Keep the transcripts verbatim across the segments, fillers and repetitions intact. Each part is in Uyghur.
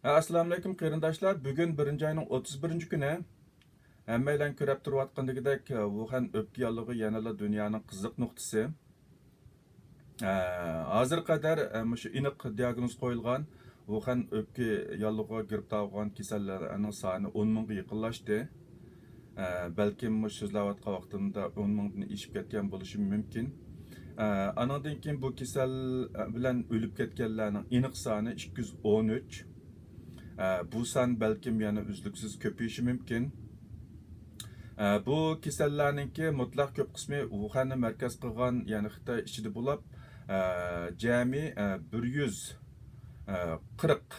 ھە، ئەسسالامۇئەلەيكۇم قېرىنداشلار. بۈگۈن بىرىنچى ئاينىڭ ئوتتۇز بىرىنچى كۈنى. ھەممەيلەن كۆرۈپ تۇرۇۋاتقىنىدەك، ۋۇخەن ئۆپكە ياللۇغى يەنىلا دۇنيانىڭ قىزىق نۇقتىسى. ھە، ھازىرغا قەدەر، ھە، مۇشۇ ئېنىق دىياگنوز قويۇلغان ۋۇخەن ئۆپكە ياللۇغىغا گىرىپتار بولغان كېسەللەرنىڭ سانى ئون مىڭغا يېقىنلاشتى. ئە، بەلكىم مۇشۇ سۆزلەۋاتقان ۋاقتىمدا ئون مىڭدىن ئېشىپ كەتكەن بولۇشى مۇمكىن. ئە، ئانىڭدىن كېيىن بۇ كېسەل بىلەن ئۆلۈپ كەتكەنلەرنىڭ ئېنىق سانى ئىككى يۈز ئون ئۈچ. ئە، بۇ سان بەلكىم يەنە ئۈزلۈكسىز كۆپىيىشى مۇمكىن. ئە، بۇ كېسەللەرنىڭكى مۇتلەق كۆپ قىسمى ۋۇخەننى مەركەز قىلغان، يەنى خىتاي ئىچىدە بولۇپ، ئە، جەمئىي، ئە، بىر يۈز قىرىق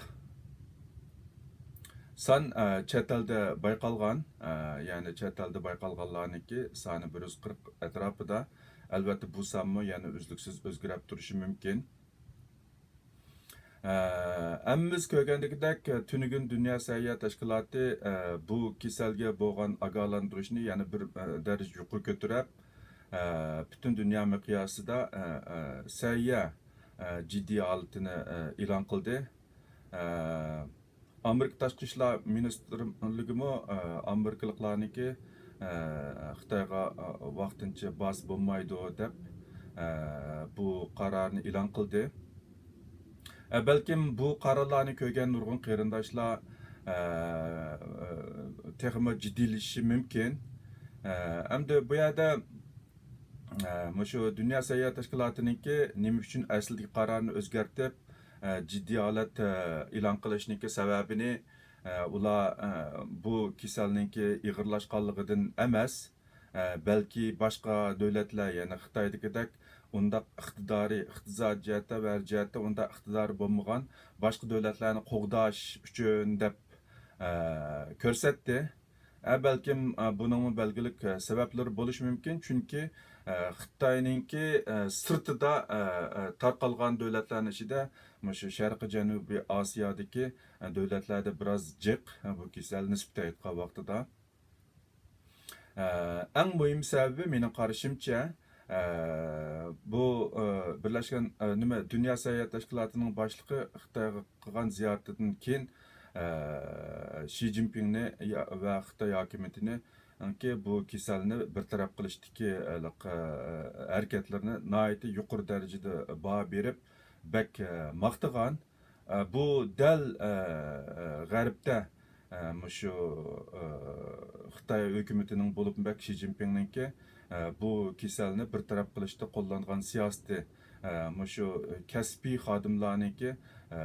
سان، ئە، چەت ئەلدە بايقالغان، ئە، يەنى چەت ئەلدە بايقالغانلارنىڭكى سانى بىر يۈز قىرىق ئەتراپىدا. ئەلۋەتتە، بۇ سانمۇ يەنە ئۈزلۈكسىز ئۆزگىرىپ تۇرۇشى مۇمكىن. ئە، ھەممىمىز كۆرگەندىكىدەك، تۈنۈگۈن دۇنيا سەھىيە تەشكىلاتى، ئە، بۇ كېسەلگە بولغان ئاگاھلاندۇرۇشنى يەنە بىر، ئە، دەرىجە يۇقىرى كۆتۈرۈپ، ئە، پۈتۈن دۇنيا مىقياسىدا، ئە، ئە، سەھىيە، ئە، جىددىي ھالىتىنى، ئە، ئېلان قىلدى. ئە، ئامېرىكا تاشقى ئىشلار مىنىستىرلىكىمۇ، ئە، ئامېرىكىلىقلارنىڭكى، ئە، خىتايغا، ئە، ۋاقتىنچە بارسا بولمايدۇ دەپ، ئە، بۇ قارارنى ئېلان قىلدى. ئە، بەلكىم بۇ قارارلارنى كۆرگەن نۇرغۇن قېرىنداشلار، ئە، ئە، تېخىمۇ جىددىيلىشىشى مۇمكىن. ئە، ئەمدى بۇ يەردە ئە، مۇشۇ دۇنيا سەھىيە تەشكىلاتىنىڭكى نېمە ئۈچۈن ئەسلىدىكى قارارنى ئۆزگەرتىپ، ئە، جىددىي ھالەت، ئە، ئېلان قىلىشنىڭكى سەۋەبىنى، ئە، ئۇلار، ئە، بۇ كېسەلنىڭكى ئېغىرلاشقانلىقىدىن ئەمەس، ئە، بەلكى باشقا دۆلەتلەر، يەنى خىتايدىكىدەك ئۇنداق ئىقتىدارى، ئىقتىسادىي جەھەتتە ۋە ھەر جەھەتتە ئۇنداق ئىقتىدارى بولمىغان باشقا دۆلەتلەرنى قوغداش ئۈچۈن دەپ، ئە، كۆرسەتتى. ئە، بەلكىم، ئە، بۇنىڭمۇ بەلگىلىك، ئە، سەۋەبلىرى بولۇشى مۇمكىن، چۈنكى، ئە، خىتاينىڭكى، ئە، سىرتىدا، ئە، ئە، تارقالغان دۆلەتلەرنىڭ ئىچىدە مۇشۇ شەرقىي جەنۇبىي ئاسىيادىكى، ئە، دۆلەتلەردە بىراز جىق، ئە، بۇ كېسەل نىسبىتەن ئېيتقان ۋاقتىدا. ئە، ئەڭ مۇھىم سەۋەبى مېنىڭ قارىشىمچە، ئە، بۇ، ئە، بىرلەشكەن، ئە، نېمە، دۇنيا سەھىيە تەشكىلاتىنىڭ باشلىقى خىتايغا قىلغان زىيارىتىدىن كېيىن، ئە، شى جىنپىڭنى يا-، ۋە خىتاي ھاكىمىيىتىنىڭكى بۇ كېسەلنى بىر تەرەپ قىلىشتىكى، ئە، ھېلىقى، ئە، ھەرىكەتلىرىنى ناھايىتى يۇقىرى دەرىجىدە باھا بېرىپ، بەك، ئە، ماختىغان. ئە، بۇ دەل، ئە، ئە، غەربتە، ئە، مۇشۇ، ئە، خىتاي ھۆكۈمىتىنىڭ بولۇپمۇ بەك شى جىنپىڭنىڭكى، ئە، بۇ كېسەلنى بىر تەرەپ قىلىشتا قوللانغان سىياسىتى، ئە، مۇشۇ كەسپىي خادىملارنىڭكى، ئە،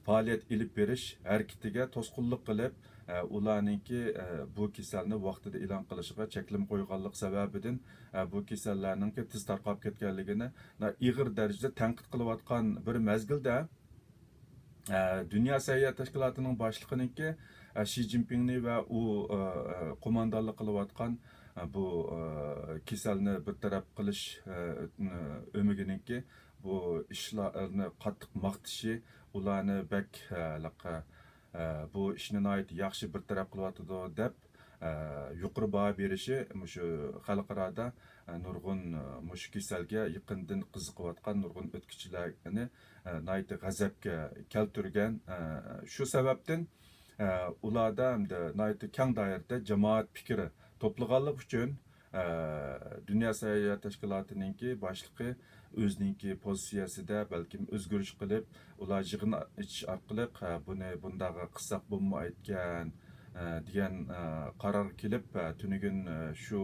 پائالىيەت ئېلىپ بېرىش ھەرىكىتىگە توسقۇنلۇق قىلىپ، ئە، ئۇلارنىڭكى، ئە، بۇ كېسەلنى ۋاقتىدا ئېلان قىلىشىغا چەكلىمە قويغانلىق سەۋەبىدىن، ئە، بۇ كېسەللەرنىڭكى تېز تارقاپ كەتكەنلىكىنى ئېغىر دەرىجىدە تەنقىد قىلىۋاتقان بىر مەزگىلدە، ئە، دۇنيا سەھىيە تەشكىلاتىنىڭ باشلىقىنىڭكى، ئە، شى جىنپىڭنى ۋە ئۇ، ئە، ئە، قوماندانلىق قىلىۋاتقان، ئە، بۇ، ئە، كېسەلنى بىر تەرەپ قىلىش، ئە، ئۆمىكىنىڭكى بۇ ئىشلارنى قاتتىق ماختىشى، ئۇلارنى بەك، ئە، ھېلىقى، ئە، بۇ ئىشنى ناھايىتى ياخشى بىر تەرەپ قىلىۋاتىدۇ دەپ، ئە، يۇقىرى باھا بېرىشى مۇشۇ خەلقئارادا، ئە، نۇرغۇن، ئە، مۇشۇ كېسەلگە يېقىندىن قىزىقىۋاتقان نۇرغۇن ئۆتكۈچىلەرنى، ئە، ناھايىتى غەزەپكە كەلتۈرگەن. ئە، شۇ سەۋەبتىن، ئە، ئۇلاردا ھەمدە ناھايىتى كەڭ دائىرىدە جامائەت پىكرى توپلىغانلىقى ئۈچۈن، ئە، دۇنيا سەھىيە تەشكىلاتىنىڭكى باشلىقى ئۆزىنىڭكى پوزىتسىيەسىدە بەلكىم ئۆزگىرىش قىلىپ، ئۇلار يىغىن ئېچىش ئارقىلىق، ئە، بۇنى بۇنداق قىلساق بولمايدىكەن، ئە، دېگەن، ئە، قارارغا كېلىپ، ئە، تۈنۈگۈن، ئە، شۇ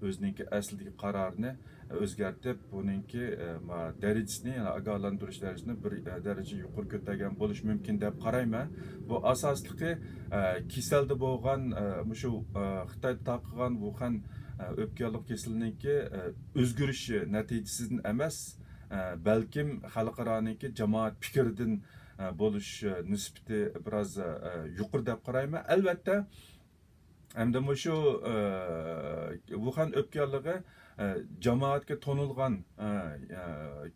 ئۆزىنىڭكى ئەسلىدىكى قارارىنى ئۆزگەرتىپ، بۇنىڭكى، ئە، ما-، دەرىجىسىنى، يەنى ئاگاھلاندۇرۇش دەرىجىسىنى بىر، ئە، دەرىجە يۇقىرى كۆتەرگەن بولۇشى مۇمكىن دەپ قارايمەن. بۇ ئاساسلىقى، ئە، كېسەلدە بولغان، ئە، مۇشۇ، ئە، خىتايدا تارقىغان ۋۇخەن، ئە، ئۆپكە ياللۇغى كېسىلىنىڭكى، ئە، ئۆزگىرىشى نەتىجىسىدىن ئەمەس، ئە، بەلكىم خەلقئارانىڭكى جامائەت پىكرىدىن، ئە، بولۇش، ئە، نىسبىتى بىراز، ئە، يۇقىرى دەپ قارايمەن. ئەلۋەتتە، ئەمدى مۇشۇ، ئە، ۋۇخەن ئۆپكە ياللۇغى، ئە، جامائەتكە تونۇلغان، ئە، ئە،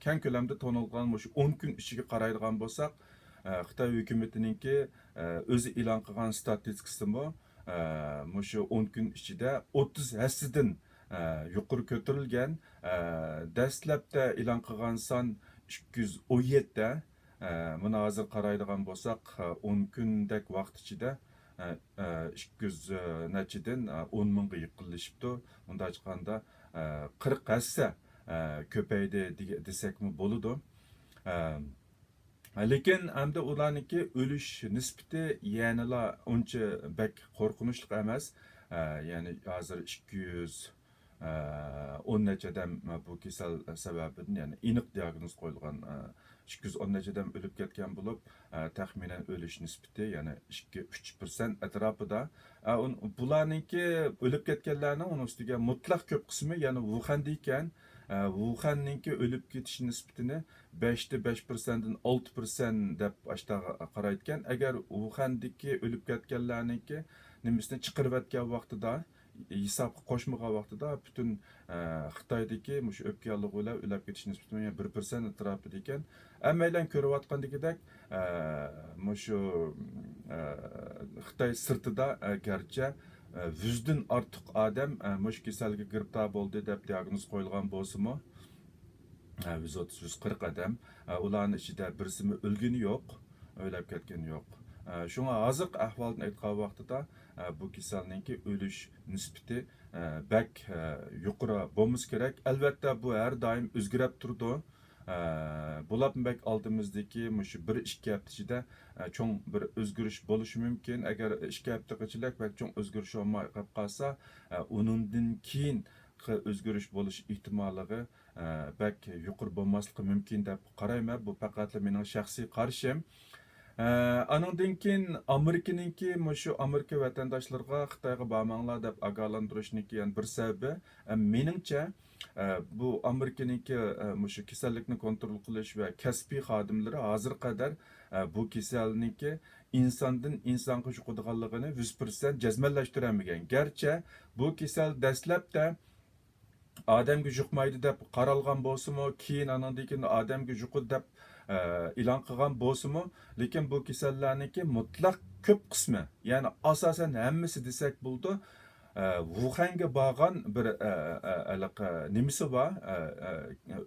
كەڭ كۆلەمدە تونۇلغان مۇشۇ ئون كۈن ئىچىگە قارايدىغان بولساق، ئە، خىتاي ھۆكۈمىتىنىڭكى، ئە، ئۆزى ئېلان قىلغان ستاتىستىكىسىمۇ، ئە، مۇشۇ ئون كۈن ئىچىدە ئوتتۇز ھەسسىدىن، ئە، يۇقىرى كۆتۈرۈلگەن. ئە، دەسلەپتە ئېلان قىلغان سان ئىككى يۈز ئون يەتتە، ئە، مانا ھازىر قارايدىغان بولساق، ئە، ئون كۈندەك ۋاقىت ئىچىدە، ئە، ئە، ئىككى يۈز، ئە، نەچچىدىن، ئە، ئون مىڭغا يېقىنلىشىپتۇ. مۇنداق ئېيتقاندا، ئە، قىرىق ھەسسە، ئە، كۆپەيدى دېگە-، دېسەكمۇ بولىدۇ. ئە، لېكىن ئەمدى ئۇلارنىڭكى ئۆلۈش نىسبىتى يەنىلا ئۇنچە بەك قورقۇنچلۇق ئەمەس. ئە، يەنى ھازىر ئىككى يۈز، ئە، ئون نەچچە ئادەم بۇ كېسەل سەۋەبىدىن، يەنى ئېنىق دىياگنوز قويۇلغان، ئە، ئىككى يۈز ئون نەچچە ئادەم ئۆلۈپ كەتكەن بولۇپ، ئە، تەخمىنەن ئۆلۈش نىسبىتى يەنى ئىككى، ئۈچ پىرسەنت ئەتراپىدا. ئە، ئۇن-، بۇلارنىڭكى ئۆلۈپ كەتكەنلەرنىڭ ئۇنىڭ ئۈستىگە مۇتلەق كۆپ قىسمى يەنى ۋۇخەندە ئىكەن. ئە، ۋۇخەننىڭكى ئۆلۈپ كېتىش نىسبىتىنى بەشتە بەش پىرسەنتتىن ئالتە پىرسەنت دەپ ئاشتاغا قارايدىكەن. ئەگەر ۋۇخەندىكى ئۆلۈپ كەتكەنلەرنىڭكى نېمىسىنى چىقىرىۋەتكەن ۋاقتىدا، ھېسابقا قوشمىغان ۋاقتىدا پۈتۈن، ئە، خىتايدىكى مۇشۇ ئۆپكە ياللۇغى بىلەن ئۆلۈپ كېتىش نىسبىتى بىر پىرسەنت ئەتراپىدا ئىكەن. ھەممەيلەن كۆرۈۋاتقاندىكىدەك، ئە، مۇشۇ، ئە، خىتاي سىرتىدا، ئە، گەرچە، ئە، يۈزدىن ئارتۇق ئادەم، ئە، مۇشۇ كېسەلگە گىرىپتار بولدى دەپ دىياگنوز قويۇلغان بولسىمۇ، ھە، يۈز ئوتتۇز، يۈز قىرىق ئادەم. ھە، ئۇلارنىڭ ئىچىدە بىرسىمۇ ئۆلگىنى يوق، ئۆلۈپ كەتكىنى يوق. ھە، شۇڭا ھازىرقى ئەھۋالدىن ئېيتقان ۋاقتىدا، ھە، بۇ كېسەلنىڭكى ئۆلۈش نىسبىتى، ھە، بەك، ھە، يۇقىرى بولمىسا كېرەك. ئەلۋەتتە، بۇ ھەر دائىم ئۆزگىرەپ تۇرىدۇ. ھە، بولۇپمۇ بەك ئالدىمىزدىكى مۇشۇ بىر ئىككى ھەپتە ئىچىدە، ھە، چوڭ بىر ئۆزگىرىش بولۇشى مۇمكىن. ئەگەر ئىككى ھەپتىگىچىلىك بەك چوڭ ئۆزگىرىش بولماي قېلىپ قالسا، ھە، ئۇنىڭدىن كېيىنكى ئۆزگىرىش بولۇش ئېھتىماللىقى ئە، بەك يۇقىرى بولماسلىقى مۇمكىن دەپ قارايمەن. بۇ پەقەتلا مېنىڭ شەخسىي قارىشىم. ئە، ئانىڭدىن كېيىن ئامېرىكىنىڭكى مۇشۇ ئامېرىكا ۋەتەنداشلىرىغا خىتايغا بارماڭلار دەپ ئاگاھلاندۇرۇشنىڭكى يەنە بىر سەۋەبى، ئە، مېنىڭچە، ئە، بۇ ئامېرىكىنىڭكى، ئە، مۇشۇ كېسەللىكنى كونترول قىلىش ۋە كەسپىي خادىملىرى ھازىرغا قەدەر، ئە، بۇ كېسەلنىڭكى ئىنساندىن ئىنسانغا يۇقىدىغانلىقىنى يۈز پىرسەنت جەزمەنلەشتۈرەلمىگەن. گەرچە بۇ كېسەل دەسلەپتە ئادەمگە يۇقمايدۇ دەپ قارالغان بولسىمۇ، كېيىن ئانىڭدىن كېيىن ئادەمگە يۇقىدۇ دەپ، ئە، ئېلان قىلغان بولسىمۇ، لېكىن بۇ كېسەللەرنىڭكى مۇتلەق كۆپ قىسمى، يەنى ئاساسەن ھەممىسى دېسەك بولىدۇ، ئە، ۋۇخەنگە بارغان بىر، ئە، ئە، ھېلىقى نېمىسى بار، ئە، ئە،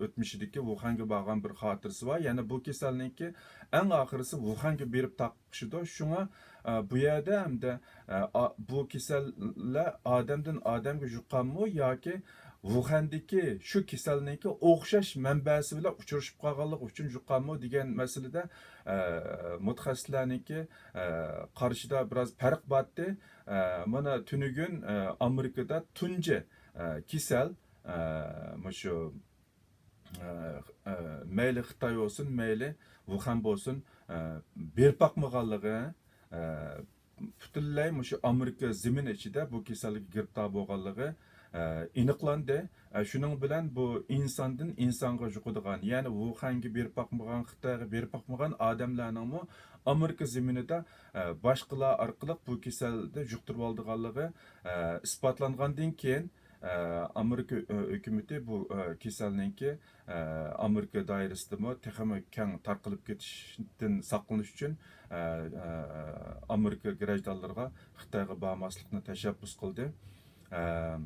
ئۆتمۈشىدىكى ۋۇخەنگە بارغان بىر خاتىرىسى بار. يەنى بۇ كېسەلنىڭكى ئەڭ ئاخىرىسى ۋۇخەنگە بېرىپ تاق-، ئوخشىدۇ. شۇڭا، ئە، بۇ يەردە ئەمدى، ئە، ئا-، بۇ كېسەللەر ئادەمدىن ئادەمگە يۇقاممۇ ياكى ۋۇخەندىكى شۇ كېسەلنىڭكى ئوخشاش مەنبەسى بىلەن ئۇچرىشىپ قالغانلىقى ئۈچۈن يۇقاممۇ دېگەن مەسىلىدە، ئە، مۇتەخەسسىسلەرنىڭكى، ئە، قارىشىدا بىراز پەرق بارتتى. ئە، مانا تۈنۈگۈن، ئە، ئامېرىكىدا تۇنجى، ئە، كېسەل، ئە، مۇشۇ ئە، ئە، مەيلى خىتاي بولسۇن، مەيلى ۋۇخەن بولسۇن، ئە، بېرىپ باقمىغانلىقى، ئە، پۈتۈنلەي مۇشۇ ئامېرىكا زېمىنى ئىچىدە بۇ كېسەلگە گىرىپتار بولغانلىقى، ئە، ئېنىقلاندى. ئە، شۇنىڭ بىلەن بۇ ئىنساندىن ئىنسانغا يۇقىدىغان، يەنى ۋۇخەنگە بېرىپ باقمىغان، خىتايغا بېرىپ باقمىغان ئادەملەرنىڭمۇ ئامېرىكا زېمىنىدا، ئە، باشقىلار ئارقىلىق بۇ كېسەلنى يۇقتۇرۇۋالىدىغانلىقى، ئە، ئىسپاتلانغاندىن كېيىن، ئە، ئامېرىكا، ئە، ھۆكۈمىتى بۇ، ئە، كېسەلنىڭكى، ئە، ئامېرىكا دائىرىسىدىمۇ تېخىمۇ كەڭ تارقىلىپ كېتىشتىن ساقلىنىش ئۈچۈن، ئە، ئە، ئامېرىكا گراژدانلىرىغا خىتايغا بارماسلىقنى تەشەببۇس قىلدى. ئە،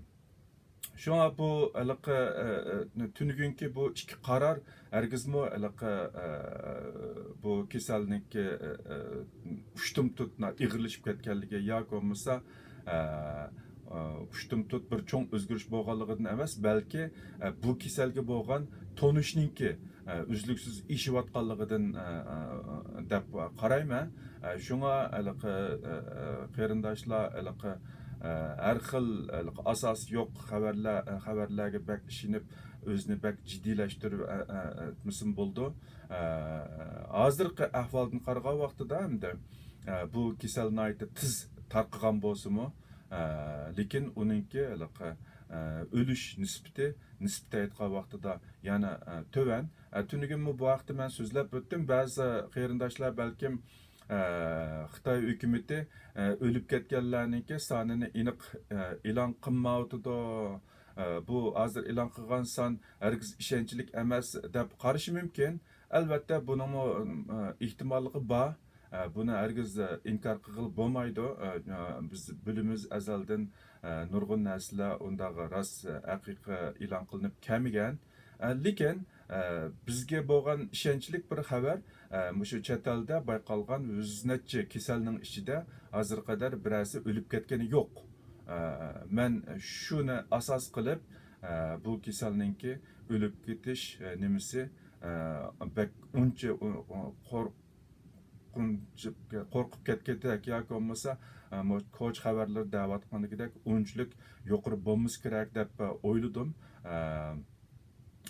شۇڭا بۇ ھېلىقى، ئە، ئە، تۈنۈگۈنكى بۇ ئىككى قارار ھەرگىزمۇ ھېلىقى، ئە، بۇ كېسەلنىڭكى، ئە، ئە، ئۇشتۇمتۇت ئېغىرلىشىپ كەتكەنلىكى ياكى بولمىسا، ئە، ئە، ئۇشتۇمتۇت بىر چوڭ ئۆزگىرىش بولغانلىقىدىن ئەمەس، بەلكى، ئە، بۇ كېسەلگە بولغان تونۇشنىڭكى، ئە، ئۈزلۈكسىز ئېشىۋاتقانلىقىدىن، ئە، ئە، دەپ قارايمەن. ئە، شۇڭا ھېلىقى، ئە، ئە، قېرىنداشلار ھېلىقى، ئە، ھەر خىل ھېلىقى ئاساسى يوق خەۋەرلەر، خەۋەرلەرگە بەك ئىشىنىپ، ئۆزىنى بەك جىددىيلەشتۈرۈپ، ئە، ئە، ئەتمىسىمۇ بولىدۇ. ئە، ھازىرقى ئەھۋالدىن قارىغان ۋاقتىدا ئەمدى، ئە، بۇ كېسەل ناھايىتى تېز تارقىغان بولسىمۇ، ئە، لېكىن ئۇنىڭكى ھېلىقى، ئە، ئۆلۈش نىسبىتى، نىسبىتەن ئېيتقان ۋاقتىدا يەنە، ئە، تۆۋەن. ئە، تۈنۈگۈنمۇ بۇ ھەقتە مەن سۆزلەپ ئۆتتۈم. بەزى قېرىنداشلار بەلكىم، ئە، خىتاي ھۆكۈمىتى، ئە، ئۆلۈپ كەتكەنلەرنىڭكى سانىنى ئېنىق، ئە، ئېلان قىلمايۋاتىدۇ. ئە، بۇ ھازىر ئېلان قىلغان سان ھەرگىز ئىشەنچلىك ئەمەس دەپ قارىشى مۇمكىن. ئەلۋەتتە، بۇنىڭمۇ، ئە، ئېھتىماللىقى بار. ئە، بۇنى ھەرگىز، ئە، ئىنكار قىلغىلى بولمايدۇ. ئە، ئە، بىز بىلىمىز ئەزەلدىن، ئە، نۇرغۇن نەرسىلەر ئۇنداق راست، ئە، ھەقىقىي ئېلان قىلىنىپ كەلمىگەن. ئە، لېكىن، ئە، بىزگە بولغان ئىشەنچلىك بىر خەۋەر، ئە، مۇشۇ چەت ئەلدە بايقالغان يۈز نەچچە كېسەلنىڭ ئىچىدە ھازىرغا قەدەر بىرەرسى ئۆلۈپ كەتكىنى يوق. ئە، مەن شۇنى ئاساس قىلىپ، ئە، بۇ كېسەلنىڭكى ئۆلۈپ كېتىش، ئە، نېمىسى، ئە، بەك ئۇنچە، ئۇ، ئۇ، قورق-، قورقۇنچ-، قورقۇپ كەتكۈدەك ياكى بولمىسا، ئە، مۇ-، كوچا خەۋەرلىرى دەۋاتقاندىكىدەك ئۇنچىلىك يۇقىرى بولمىسا كېرەك دەپ، ئە، ئويلىدىم. ئە،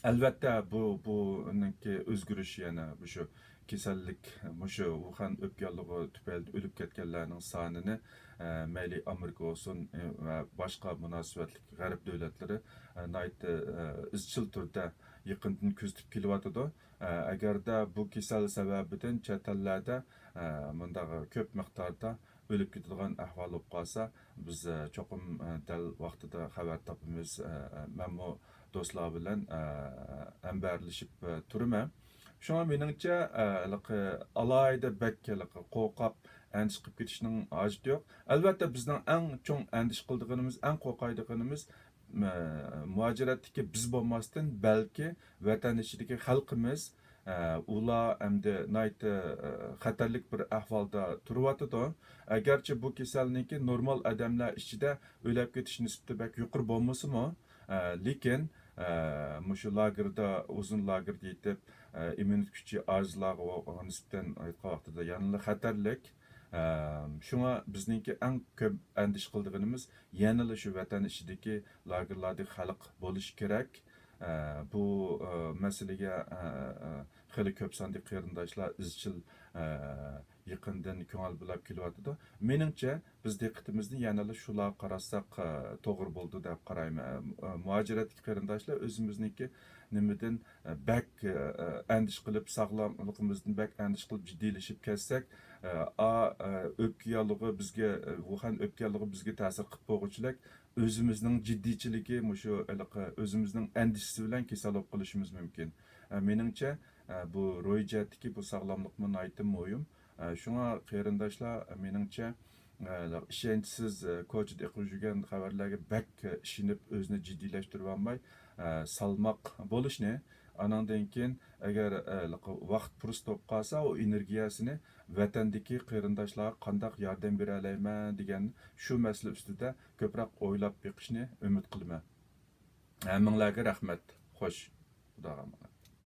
ئەلۋەتتە، بۇ، بۇنىڭكى ئۆزگىرىشى يەنە مۇشۇ كېسەللىك، مۇشۇ ۋۇخەن ئۆپكە ياللۇغى تۈپەيلىدىن ئۆلۈپ كەتكەنلەرنىڭ سانىنى، ئە، مەيلى ئامېرىكا بولسۇن، ئە، ۋە باشقا مۇناسىۋەتلىك غەرب دۆلەتلىرى، ئە، ناھايىتى، ئە، ئىزچىل تۈردە يېقىندىن كۆزىتىپ كېلىۋاتىدۇ. ئە، ئەگەردە بۇ كېسەل سەۋەبىدىن چەت ئەللەردە، ئە، مۇنداق كۆپ مىقداردا ئۆلۈپ كېتىدىغان ئەھۋال بولۇپ قالسا، بىز، ئە، چوقۇم، ئە، دەل ۋاقتىدا خەۋەر تاپىمىز. ئە، ئە، مەنمۇ دوستلار بىلەن، ئە، ھەمبەرلىشىپ، ئە، تۇرىمەن. شۇڭا مېنىڭچە، ئە، ھېلىقى ئالاھىدە بەك ھېلىقى قورقۇپ، ئەندىشە قىلىپ كېتىشنىڭ ھاجىتى يوق. ئەلۋەتتە، بىزنىڭ ئەڭ چوڭ ئەندىشە قىلىدىغىنىمىز، ئەڭ قورقايدىغىنىمىز، ئە، مۇھاجىرەتتىكى بىز بولماستىن، بەلكى ۋەتەن ئىچىدىكى خەلقىمىز، ئە، ئۇلار ئەمدى ناھايىتى، ئە، خەتەرلىك بىر ئەھۋالدا تۇرۇۋاتىدۇ. ئەگەرچە بۇ كېسەلنىڭكى نورمال ئادەملەر ئىچىدە ئۆلۈپ كېتىش نىسبىتى بەك يۇقىرى بولمىسىمۇ، ئە، لېكىن، ئە، مۇشۇ لاگېردا، ئۇزۇن لاگېردا يېتىپ، ئە، ئىممۇنىتېت كۈچى ئاجىزلارغا نىسبەتەن ئېيتقان ۋاقتىدا يەنىلا خەتەرلىك. ئە، شۇڭا بىزنىڭكى ئەڭ كۆپ ئەندىشە قىلىدىغىنىمىز يەنىلا شۇ ۋەتەن ئىچىدىكى لاگېرلاردىكى خەلق بولۇشى كېرەك. ئە، بۇ، ئە، مەسىلىگە، ئە، ئە، خېلى كۆپ ساندىكى قېرىنداشلار ئىزچىل، ئە، يېقىندىن كۆڭۈل بۆلۈپ كېلىۋاتىدۇ. مېنىڭچە، بىز دىققىتىمىزنى يەنىلا شۇلارغا قاراتساق، ئە، توغرا بولىدۇ دەپ قارايمەن. ئە، مۇھاجىرەتتىكى قېرىنداشلار ئۆزىمىزنىڭكى نېمىدىن، ئە، بەك، ئە، ئەندىشە قىلىپ، ساغلاملىقىمىزدىن بەك ئەندىشە قىلىپ جىددىيلىشىپ كەتسەك، ئە، ئا، ئە، ئۆپكە ياللۇغى بىزگە، ئە، ۋۇخەن ئۆپكە ياللۇغى بىزگە تەسىر قىلىپ بولغۇچىلىك ئۆزىمىزنىڭ جىددىيچىلىكى، مۇشۇ ھېلىقى ئۆزىمىزنىڭ ئەندىشىسى بىلەن كېسەل بولۇپ قېلىشىمىز مۇمكىن. ئە، مېنىڭچە، ئە، بۇ روھىي جەھەتتىكى بۇ ساغلاملىقمۇ ناھايىتى مۇھىم. ئە، شۇڭا قېرىنداشلار، مېنىڭچە، ئە، ئىشەنچسىز، ئە، كوچىدا ئېقىپ يۈرگەن خەۋەرلەرگە بەك، ئە، ئىشىنىپ، ئۆزىنى جىددىيلەشتۈرۈۋالماي، ئە، سالماق بولۇشنى، ئانىڭدىن كېيىن ئەگەر، ئە، ۋاقىت پۇرسەت بولۇپ قالسا، ئۇ ئېنېرگىيەسىنى ۋەتەندىكى قېرىنداشلارغا قانداق ياردەم بېرەلەيمەن دېگەن شۇ مەسىلە ئۈستىدە كۆپرەك ئويلاپ بېقىشنى ئۈمىد قىلىمەن. ھەممىڭلارغا رەھمەت. خوش. خۇداغا ئامانەت.